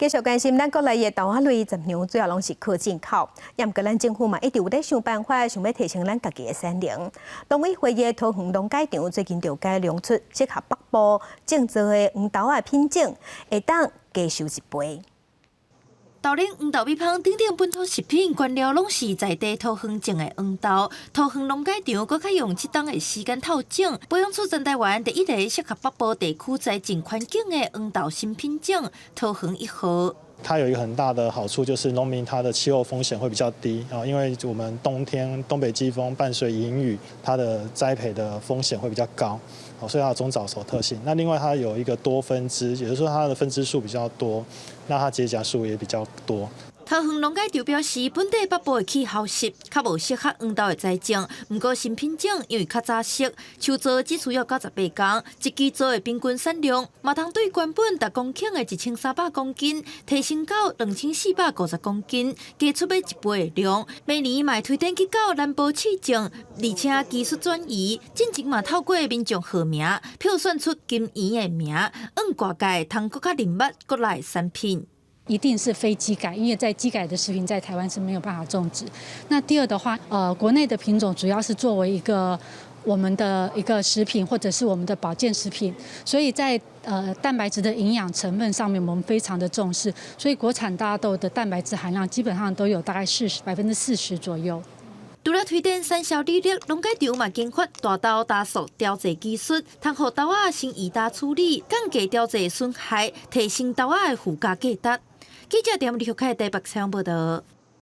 繼續關心咱國內的豆仔類雜糧，主要攏是靠進口。也毋過咱政府嘛一直有咧想辦法，想欲提升咱家己的產能。農委會的桃園農改場最近就改良出適合北部種植的黃豆仔品種，會當加收一倍。豆奶、黃豆米香等等本土食品，原料攏是在地桃園種的黃豆。桃園農改場閣較用7冬的時間透種，培養出全台灣第一个適合北部地區栽種環境的黃豆新品種——桃園1號。它有一個很大的好處，就是農民他的氣候風險會比較低啊，因為我們冬天東北季風伴隨淫雨，它的栽培的風險會比較高，所以它有中早熟特性。那另外它有一個多分枝，也就是說它的分枝數比較多，那它結莢數也比較多。桃園農改場表示，本地北部的氣候濕，較無適合黃豆的栽種。毋過新品種因為較早熟，秋作只需要98工，一季作的平均產量，嘛通對原本逐公頃的1300公斤，提升到2450公斤，加出欲一倍的量。明年嘛會推展去到南部試種，而且技術轉移，進前嘛透過民眾號名票選出金圓的名，向外界通閣較認捌國內產品。一定是非基改，因為在基改的食品在台灣是沒有辦法種植。那第二的話，國內的品種主要是作為一個我們的一個食品或者是我們的保健食品，所以在蛋白質的營養成分上面，我們非常的重視。所以國產大豆的蛋白質含量基本上都有大概40%左右。除了推展產銷履歷，農改場嘛研發大豆加速調劑技術，通予豆仔先移打處理，降低調劑損害，提升豆仔的附加價值。記者點李玉凱台北採訪報道。